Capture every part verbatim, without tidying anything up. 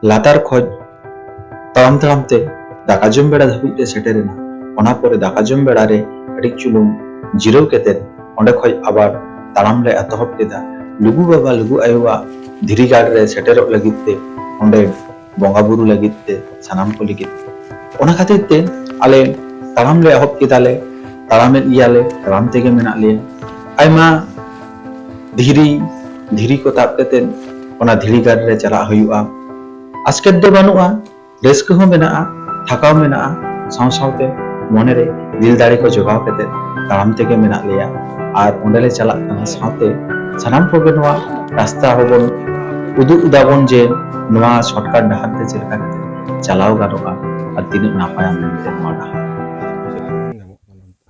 ᱞᱟᱛᱟᱨ ᱠᱷᱚᱡ ᱛᱟᱲᱟᱢ ᱛᱟᱲᱟᱢ ᱛᱮ ᱫᱟᱠᱟ ᱡᱚᱢ ᱵᱮᱲᱟ ᱫᱷᱟᱹᱵᱤᱡ ᱞᱮ ᱥᱮᱴᱮᱨ ᱮᱱᱟ᱾ ᱚᱱᱟ ᱯᱚᱨᱮ ᱫᱟᱠᱟ ᱡᱚᱢ ᱵᱮᱲᱟ ᱨᱮ ᱠᱟᱹᱴᱤᱡ ᱪᱩᱞᱩᱝ ᱡᱤᱨᱟᱹᱣ ᱠᱟᱛᱮ ᱚᱸᱰᱮ ᱠᱷᱚᱡ ᱟᱵᱟᱨ ᱛᱟᱲᱟᱢ ᱞᱮ ᱮᱛᱚᱦᱚᱵ ᱠᱮᱫᱟ᱾ ᱞᱩᱜᱩ ᱵᱟᱵᱟ ᱞᱩᱜᱩ ᱟᱭᱳᱣᱟᱜ ᱫᱷᱤᱨᱤ ᱜᱟᱲ ᱨᱮ ᱥᱮᱴᱮᱨᱚᱜ ᱞᱟᱹᱜᱤᱫ ᱛᱮ ᱚᱸᱰᱮ ᱵᱚᱸᱜᱟ ᱵᱩᱨᱩ ᱞᱟᱹᱜᱤᱫ ᱛᱮ ᱥᱟᱱᱟᱢ ᱠᱚ ᱞᱟᱹᱜᱤᱫ ᱛᱮ᱾ ᱚᱱᱟ ᱠᱷᱟᱹᱛᱤᱨ ᱛᱮ ᱟᱞᱮ ᱛᱟᱲᱟᱢ ᱞᱮ ᱮᱦᱚᱵ ᱠᱮᱫᱟᱞᱮ᱾ ᱛᱟᱲᱟᱢᱮᱫ ᱜᱮᱭᱟᱞᱮ, ᱛᱟᱲᱟᱢ ᱛᱮᱜᱮ ᱢᱮᱱᱟᱜ ᱞᱮᱭᱟ᱾ ᱟᱭᱢᱟ ᱫᱷᱤᱨᱤ, ᱫᱷᱤᱨᱤ ᱠᱚ ᱛᱟᱵ ᱠᱟᱛᱮ ᱚᱱᱟ ᱫᱷᱤᱨᱤ ᱜᱟᱲ ᱨᱮ ᱪᱟᱞᱟᱜ ᱦᱩᱭᱩᱜᱼᱟ᱾ ᱟᱥᱠᱮᱛ ᱫᱚ ᱵᱟᱹᱱᱩᱜᱼᱟ, ᱨᱟᱹᱥᱠᱟᱹ ᱦᱚᱸ ᱢᱮᱱᱟᱜᱼᱟ, ᱛᱷᱟᱠᱟᱣ ᱢᱮᱱᱟᱜᱼᱟ, ᱥᱟᱶ ᱥᱟᱶᱛᱮ ᱢᱚᱱᱮᱨᱮ ᱫᱤᱞ ᱫᱟᱲᱮ ᱠᱚ ᱡᱚᱜᱟᱣ ᱠᱟᱛᱮ ᱛᱟᱲᱟᱢ ᱛᱮᱜᱮ ᱢᱮᱱᱟᱜ ᱞᱮᱭᱟ᱾ ᱟᱨ ᱚᱸᱰᱮ ᱞᱮ ᱪᱟᱞᱟᱜ ᱠᱟᱱᱟ, ᱥᱟᱶᱛᱮ ᱥᱟᱱᱟᱢ ᱠᱚᱜᱮ ᱱᱚᱣᱟ ᱨᱟᱥᱛᱟ ᱦᱚᱸᱵᱚᱱ ᱩᱫᱩᱜ ᱫᱟᱵᱚᱱ ᱡᱮ ᱱᱚᱣᱟ shortcut ᱰᱟᱦᱟᱨ ᱛᱮ ᱪᱮᱫ ᱞᱮᱠᱟ ᱠᱟᱛᱮ ᱪᱟᱞᱟᱣ ᱜᱟᱱᱚᱜᱼᱟ ᱟᱨ ᱛᱤᱱᱟᱹᱜ ᱱᱟᱯᱟᱭᱟ ᱢᱮᱱᱛᱮ ᱱᱚᱣᱟ ᱰᱟᱦᱟᱨ᱾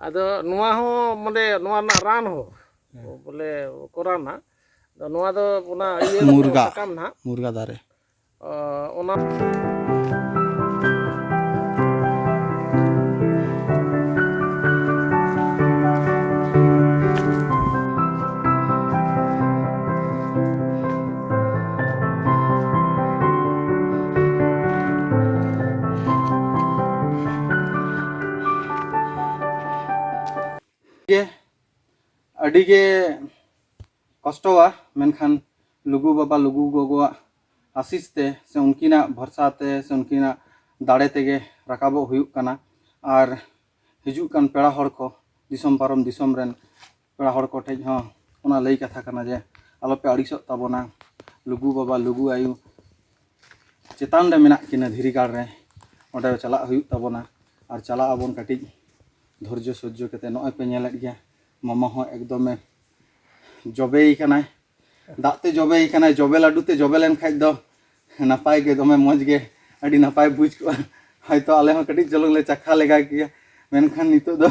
ᱟᱫᱚ ᱱᱚᱣᱟ ᱦᱚᱸ ᱢᱟᱱᱮ ᱱᱚᱣᱟ ᱨᱮᱱᱟᱜ ᱨᱟᱱ ᱦᱚᱸ ᱵᱚᱞᱮ ᱠᱚᱨᱟᱣ ᱱᱟᱜ᱾ ᱟᱫᱚ ᱱᱚᱣᱟ ᱫᱚ ᱚᱱᱟ ᱤᱭᱟᱹ ᱢᱩᱨᱜᱟ᱾ ᱥᱟᱠᱟᱢ ᱱᱟᱜ᱾ ᱢᱩᱨᱜᱟ ᱫᱟᱨᱮ᱾ ᱚᱱᱟ ᱜᱮ ᱟᱹᱰᱤ ᱜᱮ ᱠᱚᱥᱴᱚᱣᱟ, ᱢᱮᱱᱠᱷᱟᱱ ᱞᱩᱜᱩ ᱵᱟᱵᱟ ᱞᱩᱜᱩ ᱜᱚᱜᱚᱣᱟᱜ ᱟᱥᱤᱥ ᱛᱮ ᱥᱮ ᱩᱱᱠᱤᱱᱟᱜ ᱵᱷᱚᱨᱥᱟ ᱛᱮ ᱥᱮ ᱩᱱᱠᱤᱱᱟᱜ ᱫᱟᱲᱮ ᱛᱮᱜᱮ ᱨᱟᱠᱟᱵᱚᱜ ᱦᱩᱭᱩᱜ ᱠᱟᱱᱟ᱾ ᱟᱨ ᱦᱤᱡᱩᱜ ᱠᱟᱱ ᱯᱮᱲᱟ ᱦᱚᱲ ᱠᱚ, ᱫᱤᱥᱚᱢ ᱯᱟᱨᱚᱢ ᱫᱤᱥᱚᱢ ᱨᱮᱱ ᱯᱮᱲᱟ ᱦᱚᱲ ᱠᱚ ᱴᱷᱮᱡ ᱦᱚᱸ ᱚᱱᱟ ᱞᱟᱹᱭ ᱠᱟᱛᱷᱟ ᱠᱟᱱᱟ ᱡᱮ ᱟᱞᱚᱯᱮ ᱟᱹᱲᱤᱥᱚᱜ ᱛᱟᱵᱚᱱᱟ, ᱞᱩᱜᱩ ᱵᱟᱵᱟ ᱞᱩᱜᱩ ᱟᱭᱳ ᱪᱮᱛᱟᱱ ᱨᱮ ᱢᱮᱱᱟᱜ ᱠᱤᱱᱟ ᱫᱷᱤᱨᱤ ᱜᱟᱲ ᱨᱮ, ᱚᱸᱰᱮ ᱪᱟᱞᱟᱜ ᱦᱩᱭᱩᱜ ᱛᱟᱵᱚᱱᱟ᱾ ᱟᱨ ᱪᱟᱞᱟᱜ ᱟᱵᱚᱱ ᱠᱟᱹᱴᱤᱡ ᱫᱷᱳᱨᱡᱚ ᱥᱚᱡᱽᱡᱚ ᱠᱟᱛᱮ᱾ ᱱᱚᱜᱼᱚᱭ ᱯᱮ ᱧᱮᱞᱮᱫ ᱜᱮᱭᱟ, ᱢᱟᱢᱟ ᱦᱚᱸ ᱮᱠᱫᱚᱢᱮ ᱡᱚᱵᱮᱭ ᱠᱟᱱᱟᱭ, ᱫᱟᱜ ᱛᱮ ᱡᱚᱵᱮᱭ ᱠᱟᱱᱟᱭ᱾ ᱡᱚᱵᱮ ᱞᱟᱹᱰᱩ ᱛᱮ ᱡᱚᱵᱮ ᱞᱮᱱ ᱠᱷᱟᱡ ᱫᱚ ᱱᱟᱯᱟᱭ ᱜᱮ, ᱫᱚᱢᱮ ᱢᱚᱡᱽ ᱜᱮ, ᱟᱹᱰᱤ ᱱᱟᱯᱟᱭ ᱵᱩᱡᱽ ᱠᱚᱜᱼᱟ᱾ ᱦᱚᱭᱛᱳ ᱟᱞᱮ ᱦᱚᱸ ᱠᱟᱹᱴᱤᱡ ᱪᱩᱞᱩᱝ ᱞᱮ ᱪᱟᱠᱷᱟ ᱞᱮᱜᱟ ᱠᱮᱭᱟ, ᱢᱮᱱᱠᱷᱟᱱ ᱱᱤᱛᱚᱜ ᱫᱚ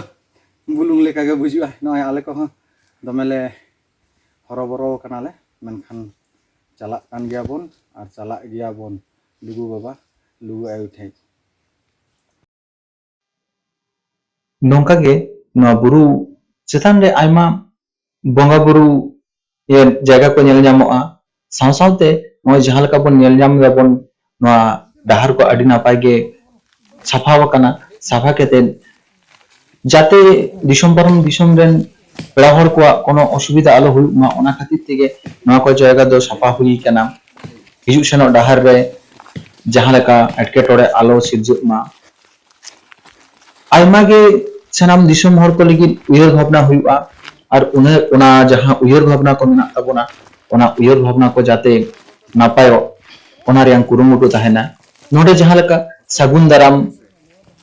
ᱵᱩᱞᱩᱝ ᱞᱮᱠᱟ ᱜᱮ ᱵᱩᱡᱩᱜᱼᱟ᱾ ᱱᱚᱜᱼᱚᱭ ᱟᱞᱮ ᱠᱚᱦᱚᱸ ᱫᱚᱢᱮ ᱞᱮ ᱦᱚᱨᱚᱵᱚᱨᱚ ᱠᱟᱱᱟᱞᱮ, ᱢᱮᱱᱠᱷᱟᱱ ᱪᱟᱞᱟᱜ ᱠᱟᱱ ᱜᱮᱭᱟ ᱵᱚᱱ ᱟᱨ ᱪᱟᱞᱟᱜ ᱜᱮᱭᱟ ᱵᱚᱱ ᱞᱩᱜᱩ ᱵᱟᱵᱟ ᱞᱩᱜᱩ ᱟᱭᱳ ᱴᱷᱮᱡ᱾ ᱱᱚᱝᱠᱟ ᱜᱮ ᱱᱚᱣᱟ ᱵᱩᱨᱩ ᱪᱮᱛᱟᱱ ᱨᱮ ᱟᱭᱢᱟ ᱵᱚᱸᱜᱟ ᱵᱩᱨᱩ ᱤᱭᱟᱹ ᱡᱟᱭᱜᱟ ᱠᱚ ᱧᱮᱞ ᱧᱟᱢᱚᱜᱼᱟ᱾ ᱥᱟᱶ ᱥᱟᱶᱛᱮ ᱱᱚᱜᱼᱚᱭ ᱡᱟᱦᱟᱸ ᱞᱮᱠᱟ ᱵᱚᱱ ᱧᱮᱞ ᱧᱟᱢ ᱮᱫᱟᱵᱚᱱ, ᱱᱚᱣᱟ ᱰᱟᱦᱟᱨ ᱠᱚ ᱟᱹᱰᱤ ᱱᱟᱯᱟᱭ ᱜᱮ ᱥᱟᱯᱷᱟ ᱟᱠᱟᱱᱟ᱾ ᱥᱟᱯᱷᱟ ᱠᱟᱛᱮᱫ ᱡᱟᱛᱮ ᱫᱤᱥᱚᱢ ᱯᱟᱨᱚᱢ ᱫᱤᱥᱚᱢ ᱨᱮᱱ ᱯᱮᱲᱟ ᱦᱚᱲ ᱠᱚᱣᱟᱜ ᱠᱳᱱᱳ ᱚᱥᱩᱵᱤᱫᱷᱟ ᱟᱞᱚ ᱦᱩᱭᱩᱜ ᱢᱟ, ᱚᱱᱟ ᱠᱷᱟᱹᱛᱤᱨ ᱛᱮᱜᱮ ᱱᱚᱣᱟ ᱠᱚ ᱡᱟᱭᱜᱟ ᱫᱚ ᱥᱟᱯᱷᱟ ᱦᱩᱭ ᱟᱠᱟᱱᱟ᱾ ᱦᱤᱡᱩᱜ ᱥᱮᱱᱚᱜ ᱰᱟᱦᱟᱨ ᱨᱮ ᱡᱟᱦᱟᱸ ᱞᱮᱠᱟ ᱮᱴᱠᱮᱴᱚᱬᱮ ᱟᱞᱚ ᱥᱤᱨᱡᱟᱹᱜ ᱢᱟ, ᱟᱭᱢᱟ ᱜᱮ ᱥᱟᱱᱟᱢ ᱫᱤᱥᱚᱢ ᱦᱚᱲ ᱠᱚ ᱞᱟᱹᱜᱤᱫ ᱩᱭᱦᱟᱹᱨ ᱵᱷᱟᱵᱽᱱᱟ ᱦᱩᱭᱩᱜᱼᱟ᱾ ᱟᱨ ᱚᱱᱟ, ᱚᱱᱟ ᱡᱟᱦᱟᱸ ᱩᱭᱦᱟᱹᱨ ᱵᱷᱟᱵᱽᱱᱟ ᱠᱚ ᱢᱮᱱᱟᱜ ᱛᱟᱵᱚᱱᱟ, ᱚᱱᱟ ᱩᱭᱦᱟᱹᱨ ᱵᱷᱟᱵᱽᱱᱟ ᱠᱚ ᱡᱟᱛᱮ ᱱᱟᱯᱟᱭᱚᱜ, ᱚᱱᱟ ᱨᱮᱭᱟᱝ ᱠᱩᱨᱩᱢᱩᱴᱩ ᱛᱟᱦᱮᱱᱟ᱾ ᱱᱚᱰᱮ ᱡᱟᱦᱟᱸ ᱞᱮᱠᱟ ᱥᱟᱹᱜᱩᱱ ᱫᱟᱨᱟᱢ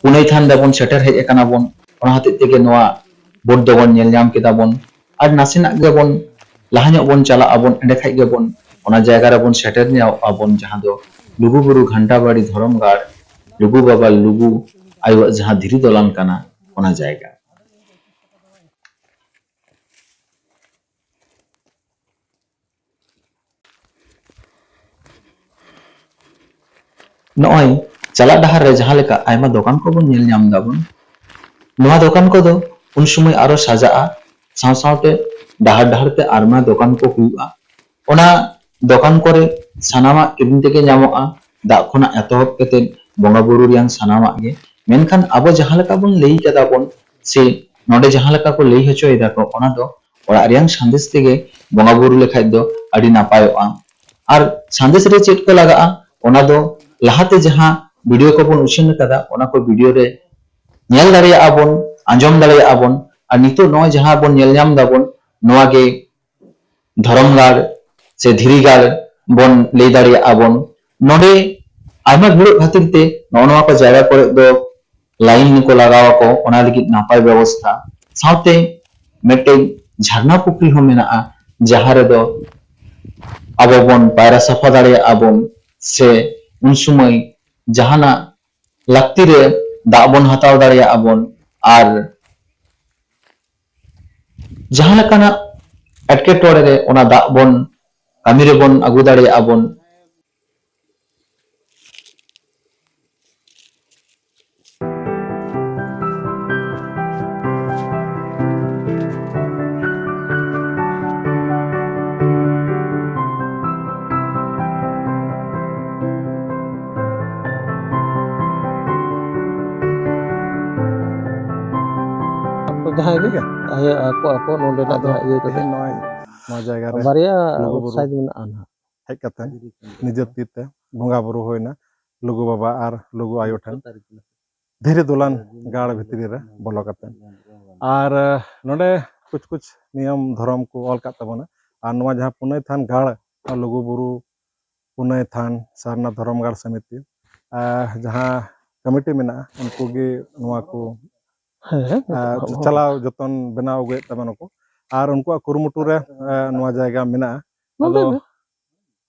ᱯᱩᱱᱟᱹᱭ ᱛᱷᱟᱱ ᱨᱮᱵᱚᱱ ᱥᱮᱴᱮᱨ ᱦᱮᱡ ᱟᱠᱟᱱᱟ ᱵᱚᱱ, ᱚᱱᱟ ᱦᱚᱛᱮᱡ ᱛᱮᱜᱮ ᱱᱚᱣᱟ ᱵᱳᱨᱰ ᱫᱚᱵᱚᱱ ᱧᱮᱞ ᱧᱟᱢ ᱠᱮᱫᱟ ᱵᱚᱱ᱾ ᱟᱨ ᱱᱟᱥᱮᱱᱟᱜ ᱜᱮᱵᱚᱱ ᱞᱟᱦᱟ ᱧᱚᱜ ᱵᱚᱱ ᱪᱟᱞᱟᱜ ᱟᱵᱚᱱ, ᱮᱸᱰᱮ ᱠᱷᱟᱡ ᱜᱮᱵᱚᱱ ᱚᱱᱟ ᱡᱟᱭᱜᱟ ᱨᱮᱵᱚᱱ ᱥᱮᱴᱮᱨ ᱧᱚᱜ ᱟᱵᱚᱱ, ᱡᱟᱦᱟᱸ ᱫᱚ ᱞᱩᱜᱩᱵᱩᱨᱩ ᱜᱷᱟᱱᱴᱟᱵᱟᱲᱤ ᱫᱷᱚᱨᱚᱢ ᱜᱟᱲ, ᱞᱩᱜᱩ ᱵᱟᱵᱟ ᱞᱩᱜᱩ ᱟᱭᱳᱣᱟᱜ ᱡᱟᱦᱟᱸ ᱫᱷᱤᱨᱤ ᱫᱚᱞᱟᱱ ᱠᱟᱱᱟ, ᱚᱱᱟ ᱡᱟᱭᱜᱟ᱾ ᱱᱚᱜᱼᱚᱭ ᱪᱟᱞᱟᱜ ᱰᱟᱦᱟᱨ ᱨᱮ ᱡᱟᱦᱟᱸ ᱞᱮᱠᱟ ᱟᱭᱢᱟ ᱫᱚᱠᱟᱱ ᱠᱚᱵᱚᱱ ᱧᱮᱞ ᱧᱟᱢ ᱫᱟᱵᱚᱱ, ᱱᱚᱣᱟ ᱫᱚᱠᱟᱱ ᱠᱚᱫᱚ ᱩᱱ ᱥᱚᱢᱚᱭ ᱟᱨᱚ ᱥᱟᱡᱟᱜᱼᱟ, ᱥᱟᱶ ᱥᱟᱶᱛᱮ ᱰᱟᱦᱟᱨ ᱰᱟᱦᱟᱨ ᱛᱮ ᱟᱭᱢᱟ ᱫᱚᱠᱟᱱ ᱠᱚ ᱦᱩᱭᱩᱜᱼᱟ᱾ ᱚᱱᱟ ᱫᱚᱠᱟᱱ ᱠᱚᱨᱮ ᱥᱟᱱᱟᱢᱟᱜ ᱠᱤᱨᱤᱧ ᱛᱮᱜᱮ ᱧᱟᱢᱚᱜᱼᱟ, ᱫᱟᱜ ᱠᱷᱚᱱᱟᱜ ᱮᱛᱚᱦᱚᱵ ᱠᱟᱛᱮ ᱵᱚᱸᱜᱟ ᱵᱩᱨᱩ ᱨᱮᱭᱟᱝ ᱥᱟᱱᱟᱢᱟᱜ ᱜᱮ᱾ ᱢᱮᱱᱠᱷᱟᱱ ᱟᱵᱚ ᱡᱟᱦᱟᱸ ᱞᱮᱠᱟ ᱵᱚᱱ ᱞᱟᱹᱭ ᱠᱟᱫᱟ ᱵᱚᱱ, ᱥᱮ ᱱᱚᱰᱮ ᱡᱟᱦᱟᱸ ᱞᱮᱠᱟ ᱠᱚ ᱞᱟᱹᱭ ᱦᱚᱪᱚᱭ ᱫᱟᱠᱚ, ᱚᱱᱟ ᱫᱚ ᱚᱲᱟᱜ ᱨᱮᱭᱟᱝ ᱥᱟᱸᱫᱮᱥ ᱛᱮᱜᱮ ᱵᱚᱸᱜᱟ ᱵᱩᱨᱩ ᱞᱮᱠᱷᱟᱡ ᱫᱚ ᱟᱹᱰᱤ ᱱᱟᱯᱟᱭᱚᱜᱼᱟ᱾ ᱟᱨ ᱥᱟᱸᱫᱮᱥ ᱨᱮ ᱪᱮᱫ ᱠᱚ ᱞᱟᱜᱟᱜᱼᱟ, ᱚᱱᱟ ᱫᱚ ᱞᱟᱦᱟᱛᱮ ᱡᱟᱦᱟᱸ ᱵᱷᱤᱰᱤᱭᱳ ᱠᱚᱵᱚᱱ ᱩᱪᱷᱟᱹᱱ ᱟᱠᱟᱫᱟ, ᱚᱱᱟ ᱠᱚ ᱵᱷᱤᱰᱤᱭᱳ ᱨᱮ ᱧᱮᱞ ᱫᱟᱲᱮᱭᱟᱜᱼᱟ ᱵᱚᱱ, ᱟᱸᱡᱚᱢ ᱫᱟᱲᱮᱭᱟᱜᱼᱟ ᱵᱚᱱ᱾ ᱟᱨ ᱱᱤᱛᱚᱜ ᱱᱚᱜᱼᱚᱭ ᱡᱟᱦᱟᱸ ᱵᱚᱱ ᱧᱮᱞ ᱧᱟᱢ ᱫᱟᱵᱚᱱ, ᱱᱚᱣᱟ ᱜᱮ ᱫᱷᱚᱨᱚᱢ ᱜᱟᱲ ᱥᱮ ᱫᱷᱤᱨᱤ ᱜᱟᱲ ᱵᱚᱱ ᱞᱟᱹᱭ ᱫᱟᱲᱮᱭᱟᱜᱼᱟ ᱵᱚᱱ᱾ ᱱᱚᱰᱮ ᱟᱭᱢᱟ ᱵᱷᱤᱲᱚᱜ ᱠᱷᱟᱹᱛᱤᱨ ᱛᱮ ᱱᱚᱜᱼᱚ ᱱᱚᱣᱟ ᱠᱚ ᱡᱟᱭᱜᱟ ᱠᱚᱨᱮ ᱫᱚ ᱞᱟᱭᱤᱱ ᱠᱚ ᱞᱟᱜᱟᱣ ᱟᱠᱚ, ᱚᱱᱟ ᱞᱟᱹᱜᱤᱫ ᱱᱟᱯᱟᱭ ᱵᱮᱵᱚᱥᱛᱷᱟ᱾ ᱥᱟᱶᱛᱮ ᱢᱤᱫᱴᱮᱡ ᱡᱷᱟᱨᱱᱟ ᱯᱩᱠᱷᱨᱤ ᱦᱚᱸ ᱢᱮᱱᱟᱜᱼᱟ, ᱡᱟᱦᱟᱸ ᱨᱮᱫᱚ ᱟᱵᱚ ᱵᱚᱱ ᱯᱟᱭᱨᱟ ᱥᱟᱯᱷᱟ ᱫᱟᱲᱮᱭᱟᱜᱼᱟ ᱵᱚᱱ, ᱥᱮ ᱩᱱ ᱥᱩᱢᱟᱹᱭ ᱡᱟᱦᱟᱱᱟᱜ ᱞᱟᱹᱠᱛᱤ ᱨᱮ ᱫᱟᱜ ᱵᱚᱱ ᱦᱟᱛᱟᱣ ᱫᱟᱲᱮᱭᱟᱜᱼᱟ ᱵᱚᱱ᱾ ᱟᱨ ᱡᱟᱦᱟᱸ ᱞᱮᱠᱟᱱᱟᱜ ᱮᱴᱠᱮᱴᱚᱬᱮ ᱨᱮ ᱚᱱᱟ ᱫᱟᱜ ᱵᱚᱱ ᱠᱟᱹᱢᱤ ᱨᱮᱵᱚᱱ ᱟᱹᱜᱩ ᱫᱟᱲᱮᱭᱟᱜᱼᱟ ᱵᱚᱱ᱾ ᱡᱟᱦᱟᱸᱭ ᱜᱮ ᱴᱷᱤᱠ ᱜᱮᱭᱟ᱾ ᱟᱭᱳ ᱟᱠᱚ ᱟᱠᱚ ᱱᱚᱰᱮᱱᱟᱜ ᱟᱫᱚ ᱡᱟᱦᱟᱸ ᱤᱭᱟᱹ ᱠᱟᱛᱮ ᱛᱮᱦᱮᱧ ᱱᱚᱜᱼᱚᱭ ᱱᱚᱣᱟ ᱡᱟᱭᱜᱟ ᱨᱮ ᱵᱟᱨᱭᱟ ᱞᱩᱜᱩ ᱵᱩᱨᱩ ᱥᱟᱭᱤᱡ ᱢᱮᱱᱟᱜᱼᱟ ᱱᱟᱦᱟᱜ᱾ ᱦᱮᱡ ᱠᱟᱛᱮ ᱱᱤᱡᱮ ᱛᱤ ᱛᱮ ᱵᱚᱸᱜᱟ ᱵᱩᱨᱩ ᱦᱩᱭᱱᱟ, ᱞᱩᱜᱩ ᱵᱟᱵᱟ ᱟᱨ ᱞᱩᱜᱩ ᱟᱭᱳ ᱴᱷᱮᱱ ᱫᱷᱤᱨᱤ ᱫᱚᱞᱟᱱ ᱜᱟᱲ ᱵᱷᱤᱛᱨᱤ ᱨᱮ ᱵᱚᱞᱚ ᱠᱟᱛᱮ᱾ ᱟᱨ ᱱᱚᱰᱮ ᱠᱩᱪ ᱠᱩᱪ ᱱᱤᱭᱚᱢ ᱫᱷᱚᱨᱚᱢ ᱠᱚ ᱚᱞ ᱠᱟᱜ ᱛᱟᱵᱚᱱᱟ᱾ ᱟᱨ ᱱᱚᱣᱟ ᱡᱟᱦᱟᱸ ᱯᱩᱱᱟᱹᱭ ᱛᱷᱟᱱ ᱜᱟᱲ, ᱞᱩᱜᱩ ᱵᱩᱨᱩ ᱯᱩᱱᱟᱹᱭ ᱛᱷᱟᱱ ᱥᱟᱨᱱᱟ ᱫᱷᱚᱨᱚᱢ ᱜᱟᱲ ᱥᱚᱢᱤᱛᱤ, ᱟᱨ ᱡᱟᱦᱟᱸ ᱠᱚᱢᱤᱴᱤ ᱢᱮᱱᱟᱜᱼᱟ, ᱩᱱᱠᱩ ᱜᱮ ᱱᱚᱣᱟ ᱠᱚ, ᱦᱮᱸ, ᱦᱮᱸ, ᱟᱨ ᱦᱚᱸ᱾ ᱪᱟᱞᱟᱣ ᱡᱚᱛᱚᱱ ᱵᱮᱱᱟᱣ ᱟᱹᱜᱩᱭᱮᱫ ᱛᱟᱵᱚᱱᱟᱠᱚ᱾ ᱟᱨ ᱩᱱᱠᱩᱣᱟᱜ ᱠᱩᱨᱩᱢᱩᱴᱩ ᱨᱮ, ᱮ, ᱱᱚᱣᱟ ᱡᱟᱭᱜᱟ ᱢᱮᱱᱟᱜᱼᱟ᱾ ᱱᱚᱰᱮ ᱟᱫᱚ ᱜᱮ᱾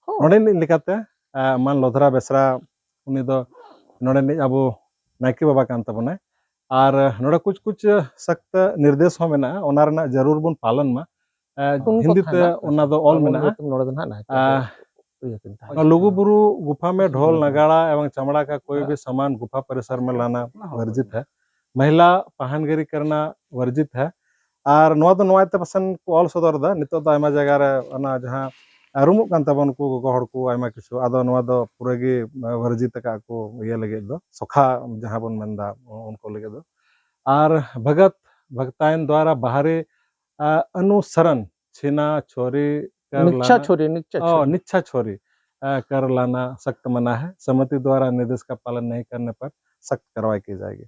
ᱦᱚᱸ᱾ ᱱᱚᱰᱮᱱᱤᱡ ᱞᱮᱠᱟᱛᱮ, ᱮ, ᱢᱟᱱ ᱞᱚᱫᱷᱨᱟ ᱵᱮᱥᱨᱟ, ᱩᱱᱤ ᱫᱚ ᱱᱚᱰᱮᱱᱤᱡ ᱟᱵᱚ ᱱᱟᱭᱠᱮ ᱵᱟᱵᱟ ᱠᱟᱱ ᱛᱟᱵᱚᱱᱟᱭ᱾ ᱟᱨ ᱱᱚᱰᱮ ᱠᱩᱪ ᱠᱩᱪ ᱥᱚᱠᱛ ᱱᱤᱨᱫᱮᱥ ᱦᱚᱸ ᱢᱮᱱᱟᱜᱼᱟ, ᱚᱱᱟ ᱨᱮᱱᱟᱜ ᱡᱟᱹᱨᱩᱲ ᱵᱚᱱ ᱯᱟᱞᱚᱱ ᱢᱟ᱾ ᱮ, ᱩᱱᱠᱩ ᱦᱤᱱᱫᱤ ᱛᱮ ᱛᱷᱟᱱᱟ, ᱚᱱᱟ ᱫᱚ ᱚᱞ ᱟᱵᱚ ᱢᱮᱱᱟᱜᱼᱟ᱾ ᱧᱩᱛᱩᱢ ᱱᱚᱰᱮ ᱫᱚ ᱱᱟᱦᱟᱜ ᱱᱟᱭᱠᱮ ᱟᱨ ᱫᱚ ᱤᱭᱟᱹ ᱠᱤᱱ ᱛᱟᱦᱮᱸ ᱠᱟᱱᱟ᱾ ᱞᱩᱜᱩ ᱵᱩᱨᱩ ᱜᱩᱯᱷᱟ ᱢᱮ ᱰᱷᱳᱞ ᱱᱟᱜᱟᱲᱟ ᱮᱵᱚᱝ ᱪᱟᱢᱲᱟ ᱠᱟ ᱠᱳᱭ ᱵᱷᱤ ᱥᱟᱢᱟᱱ ᱜᱩᱯᱷᱟ ᱯᱚᱨᱤᱥᱚᱨ ᱢᱮ ᱞᱟᱱᱟ ᱚᱱᱟ ᱦᱚᱸ ᱵᱷᱟᱹᱜᱤ᱾ ᱵᱷᱟᱹᱜᱤ᱾ ᱢᱟᱦᱤᱞᱟ ᱯᱟᱦᱟᱱᱜᱤᱨᱤ ᱠᱟᱨᱱᱟ ᱵᱷᱟᱹᱜᱤ᱾ ᱟᱨ ᱱᱚᱣᱟ ᱫᱚ ᱱᱚᱣᱟ ᱤᱭᱟᱹᱛᱮ ᱯᱟᱥᱮᱱ ᱠᱚ ᱚᱞ ᱥᱚᱫᱚᱨ ᱮᱫᱟ, ᱱᱤᱛᱚᱜ ᱫᱚ ᱟᱭᱢᱟ ᱡᱟᱭᱜᱟ ᱨᱮ ᱚᱱᱟ ᱡᱟᱦᱟᱸ ᱨᱩᱢᱩᱜ ᱠᱟᱱ ᱛᱟᱵᱚᱱ ᱠᱚ ᱜᱚᱜᱚ ᱦᱚᱲ ᱠᱚ ᱟᱭᱢᱟ ᱠᱤᱪᱷᱩ, ᱟᱫᱚ ᱱᱚᱣᱟ ᱫᱚ ᱯᱩᱨᱟᱹ ᱜᱮ ᱵᱷᱟᱹᱜᱤ ᱟᱠᱟᱫ ᱠᱚ ᱤᱭᱟᱹ ᱞᱟᱹᱜᱤᱫ ᱫᱚ, ᱥᱚᱠᱷᱟ ᱡᱟᱦᱟᱸ ᱵᱚᱱ ᱢᱮᱱᱫᱟ ᱩᱱᱠᱩ ᱞᱟᱹᱜᱤᱫ ᱫᱚ᱾ ᱟᱨ ᱵᱷᱚᱜᱚᱛ ᱵᱷᱚᱠᱛᱟᱭᱱ ᱫᱣᱟᱨᱟ ᱵᱟᱦᱟᱨᱤ, ᱟ, ᱚᱱᱩᱥᱚᱨᱚᱱ ᱪᱷᱤᱱᱟ ᱪᱷᱚᱨᱤ ᱠᱟᱨ ᱱᱤᱪᱷᱟ ᱞᱟᱱᱟ᱾ ᱪᱷᱚᱨᱤ, ᱱᱤᱪᱷᱟ ᱚ, ᱪᱷᱚᱨᱤ᱾ ᱱᱤᱪᱷᱟ ᱪᱷᱚᱨᱤ, ᱟ, ᱠᱟᱨ ᱞᱟᱱᱟ ᱥᱚᱠᱛ ᱢᱟᱱᱟ ᱦᱮ, ᱥᱚᱢᱤᱛᱤ ᱫᱣᱟᱨᱟ ᱱᱤᱨᱫᱮᱥ ᱠᱟ ᱯᱟᱞᱚᱱ ᱱᱟᱦᱤ ᱠᱟᱨᱱᱮ ᱯᱟᱨ ᱥᱚᱠᱛ ᱠᱟᱨᱣᱟᱭ ᱠᱤ ᱡᱟᱭᱮᱜᱤ᱾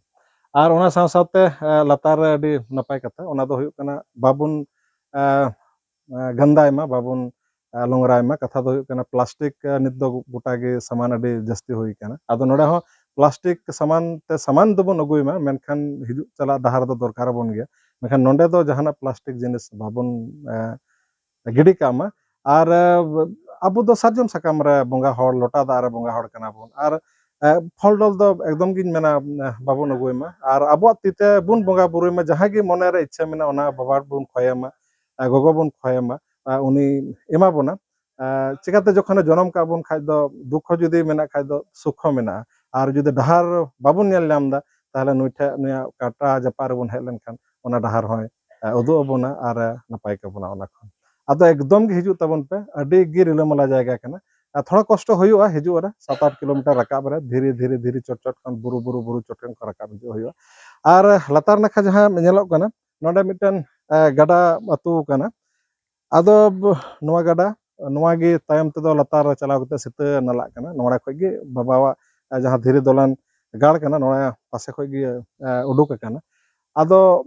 ᱟᱨ ᱚᱱᱟ ᱥᱟᱶ ᱥᱟᱶᱛᱮ, ᱟ, ᱞᱟᱛᱟᱨ ᱨᱮ ᱟᱹᱰᱤ ᱱᱟᱯᱟᱭ ᱠᱟᱛᱷᱟ, ᱚᱱᱟ ᱫᱚ ᱦᱩᱭᱩᱜ ᱠᱟᱱᱟ ᱵᱟᱵᱚᱱ, ᱟ, ᱟ, ᱜᱟᱱᱫᱟᱭ ᱢᱟ, ᱵᱟᱵᱚᱱ, ᱟ, ᱞᱚᱝᱨᱟᱭ ᱢᱟ᱾ ᱠᱟᱛᱷᱟ ᱫᱚ ᱦᱩᱭᱩᱜ ᱠᱟᱱᱟ plastic, ᱟ, ᱱᱤᱛ ᱫᱚ ᱜᱚᱴᱟ ᱜᱮ ᱥᱟᱢᱟᱱ ᱟᱹᱰᱤ ᱡᱟᱹᱥᱛᱤ ᱦᱩᱭ ᱠᱟᱱᱟ᱾ ᱟᱫᱚ ᱱᱚᱰᱮ ᱦᱚᱸ plastic ᱥᱟᱢᱟᱱ ᱛᱮ ᱥᱟᱢᱟᱱ ᱫᱚᱵᱚᱱ ᱟᱹᱜᱩᱭ ᱢᱟ, ᱢᱮᱱᱠᱷᱟᱱ ᱦᱤᱡᱩᱜ ᱪᱟᱞᱟᱜ ᱰᱟᱦᱟᱨ ᱫᱚ ᱫᱚᱨᱠᱟᱨ ᱟᱵᱚᱱ ᱜᱮᱭᱟ᱾ ᱢᱮᱱᱠᱷᱟᱱ ᱱᱚᱰᱮ ᱫᱚ ᱡᱟᱦᱟᱱᱟᱜ plastic ᱡᱤᱱᱤᱥ ᱵᱟᱵᱚᱱ, ᱮ, ᱜᱤᱰᱤ ᱠᱟᱜ ᱢᱟ᱾ ᱟᱨ, ᱮ, ᱟᱵᱚ ᱫᱚ ᱥᱟᱨᱡᱚᱢ ᱥᱟᱠᱟᱢ ᱨᱮ ᱵᱚᱸᱜᱟ ᱦᱚᱲ, ᱞᱚᱴᱟ ᱫᱟᱜ ᱨᱮ ᱵᱚᱸᱜᱟ ᱦᱚᱲ ᱠᱟᱱᱟ ᱵᱚᱱ᱾ ᱟᱨ, ᱮ, ᱯᱷᱚᱞ ᱰᱚᱞ ᱫᱚ ᱮᱠᱫᱚᱢ ᱜᱤᱧ ᱢᱮᱱᱟ, ᱮ, ᱵᱟᱵᱚᱱ ᱟᱹᱜᱩᱭ ᱢᱟ᱾ ᱟᱨ ᱟᱵᱚᱣᱟᱜ ᱛᱤ ᱛᱮ ᱵᱚᱱ ᱵᱚᱸᱜᱟ ᱵᱩᱨᱩᱭ ᱢᱟ, ᱡᱟᱦᱟᱸ ᱜᱮ ᱢᱚᱱᱮ ᱨᱮ ᱤᱪᱪᱷᱟᱹ ᱢᱮᱱᱟᱜᱼᱟ, ᱚᱱᱟ ᱵᱟᱵᱟ ᱵᱚᱱ ᱠᱷᱚᱭᱮ ᱢᱟ, ᱮ, ᱜᱚᱜᱚ ᱵᱚᱱ ᱠᱷᱚᱭᱮ ᱢᱟ, ᱮ, ᱩᱱᱤ ᱮᱢᱟ ᱵᱚᱱᱟ᱾ ᱮ, ᱪᱤᱠᱟᱹᱛᱮ ᱡᱚᱠᱷᱚᱱᱮ ᱡᱚᱱᱚᱢ ᱠᱟᱜ ᱵᱚᱱ ᱠᱷᱟᱡ ᱫᱚ ᱫᱩᱠ ᱦᱚᱸ ᱡᱩᱫᱤ ᱢᱮᱱᱟᱜ ᱠᱷᱟᱡ ᱫᱚ ᱥᱩᱠ ᱦᱚᱸ ᱢᱮᱱᱟᱜᱼᱟ, ᱟᱨ ᱡᱩᱫᱤ ᱰᱟᱦᱟᱨ ᱵᱟᱵᱚᱱ ᱧᱮᱞ ᱧᱟᱢ ᱮᱫᱟ, ᱛᱟᱦᱚᱞᱮ ᱱᱩᱭ ᱴᱷᱮᱡ, ᱱᱩᱭᱟᱜ ᱠᱟᱴᱟ ᱡᱟᱯᱟᱜ ᱨᱮᱵᱚᱱ ᱦᱮᱡ ᱞᱮᱱᱠᱷᱟᱱ ᱚᱱᱟ ᱰᱟᱦᱟᱨ ᱦᱚᱸᱭ, ᱮ, ᱩᱫᱩᱜ ᱟᱵᱚᱱᱟ ᱟᱨ, ᱮ, ᱱᱟᱯᱟᱭ ᱠᱟᱵᱚᱱᱟ ᱚᱱᱟ ᱠᱷᱚᱱ᱾ ᱟᱫᱚ ᱮᱠᱫᱚᱢ ᱜᱮ ᱦᱤᱡᱩᱜ ᱛᱟᱵᱚᱱ ᱯᱮ, ᱟᱹᱰᱤ ᱜᱮ ᱨᱤᱞᱟᱹᱢᱟᱞᱟ ᱡᱟᱭᱜᱟ ᱠᱟᱱᱟ᱾ ᱟᱨ ᱛᱷᱚᱲᱟ ᱠᱚᱥᱴᱚ ᱦᱩᱭᱩᱜᱼᱟ ᱦᱤᱡᱩᱜ ᱨᱮ, ᱥᱟᱛ ᱟᱴ ᱠᱤᱞᱳᱢᱤᱴᱟᱨ ᱨᱟᱠᱟᱵ ᱨᱮ, ᱫᱷᱤᱨᱤ, ᱫᱷᱤᱨᱤ, ᱫᱷᱤᱨᱤ ᱪᱚᱴ, ᱪᱚᱴ ᱠᱷᱚᱱ ᱵᱩᱨᱩ, ᱵᱩᱨᱩ, ᱵᱩᱨᱩ ᱪᱚᱴ ᱠᱷᱚᱱ ᱨᱟᱠᱟᱵ ᱦᱤᱡᱩᱜ ᱦᱩᱭᱩᱜᱼᱟ᱾ ᱟᱨ ᱞᱟᱛᱟᱨ ᱱᱟᱠᱷᱟ ᱡᱟᱦᱟᱸ ᱧᱮᱞᱚᱜ ᱠᱟᱱᱟ, ᱱᱚᱰᱮ ᱢᱤᱫᱴᱮᱱ ᱜᱟᱰᱟ ᱟᱹᱛᱩ ᱠᱟᱱᱟ᱾ ᱟᱫᱚ ᱱᱚᱣᱟ ᱜᱟᱰᱟ, ᱱᱚᱣᱟ ᱜᱮ ᱛᱟᱭᱚᱢ ᱛᱮᱫᱚ ᱞᱟᱛᱟᱨ ᱨᱮ ᱪᱟᱞᱟᱣ ᱠᱟᱛᱮ ᱥᱤᱛᱟᱹ ᱱᱟᱞᱟᱜ ᱠᱟᱱᱟ᱾ ᱱᱚᱰᱮ ᱠᱷᱚᱡ ᱜᱮ ᱵᱟᱵᱟᱣᱟᱜ ᱡᱟᱦᱟᱸ ᱫᱷᱤᱨᱤ ᱫᱚᱞᱟᱱ ᱜᱟᱲ ᱠᱟᱱᱟ, ᱱᱚᱣᱟ ᱯᱟᱥᱮ ᱠᱷᱚᱡ ᱜᱮ ᱩᱰᱩᱠ ᱟᱠᱟᱱᱟ᱾ ᱟᱫᱚ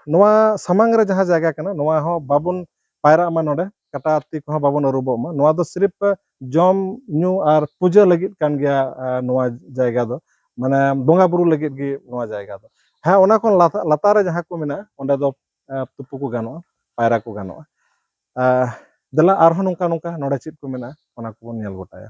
ᱱᱚᱣᱟ ᱥᱟᱢᱟᱝ ᱨᱮ ᱡᱟᱦᱟᱸ ᱡᱟᱭᱜᱟ ᱠᱟᱱᱟ, ᱱᱚᱣᱟ ᱦᱚᱸ ᱵᱟᱵᱚᱱ ᱯᱟᱭᱨᱟᱜ ᱢᱟ ᱱᱚᱰᱮ, ᱠᱟᱴᱟ ᱛᱤ ᱠᱚᱦᱚᱸ ᱵᱟᱵᱚᱱ ᱟᱹᱨᱩᱵᱚᱜ ᱢᱟ᱾ ᱱᱚᱣᱟ ᱫᱚ ᱥᱤᱨᱤᱯ ᱡᱚᱢ ᱧᱩ ᱟᱨ ᱯᱩᱡᱟᱹ ᱞᱟᱹᱜᱤᱫ ᱠᱟᱱ ᱜᱮᱭᱟ᱾ ᱱᱚᱣᱟ ᱡᱟᱭᱜᱟ ᱫᱚ ᱢᱟᱱᱮ ᱵᱚᱸᱜᱟ ᱵᱩᱨᱩ ᱞᱟᱹᱜᱤᱫ ᱜᱮ ᱱᱚᱣᱟ ᱡᱟᱭᱜᱟ ᱫᱚ᱾ ᱦᱮᱸ, ᱚᱱᱟ ᱠᱷᱚᱱ ᱞᱟᱛᱟ-, ᱞᱟᱛᱟᱨ ᱨᱮ ᱡᱟᱦᱟᱸ ᱠᱚ ᱢᱮᱱᱟᱜᱼᱟ, ᱚᱸᱰᱮ ᱫᱚ ᱛᱩᱯᱩ ᱠᱚ ᱜᱟᱱᱚᱜᱼᱟ, ᱯᱟᱭᱨᱟ ᱠᱚ ᱜᱟᱱᱚᱜᱼᱟ᱾ ᱫᱮᱞᱟ ᱟᱨᱦᱚᱸ ᱱᱚᱝᱠᱟ ᱱᱚᱝᱠᱟ ᱱᱚᱰᱮ ᱪᱮᱫ ᱠᱚ ᱢᱮᱱᱟᱜᱼᱟ, ᱚᱱᱟ ᱠᱚᱵᱚᱱ ᱧᱮᱞ ᱜᱚᱴᱟᱭᱟ᱾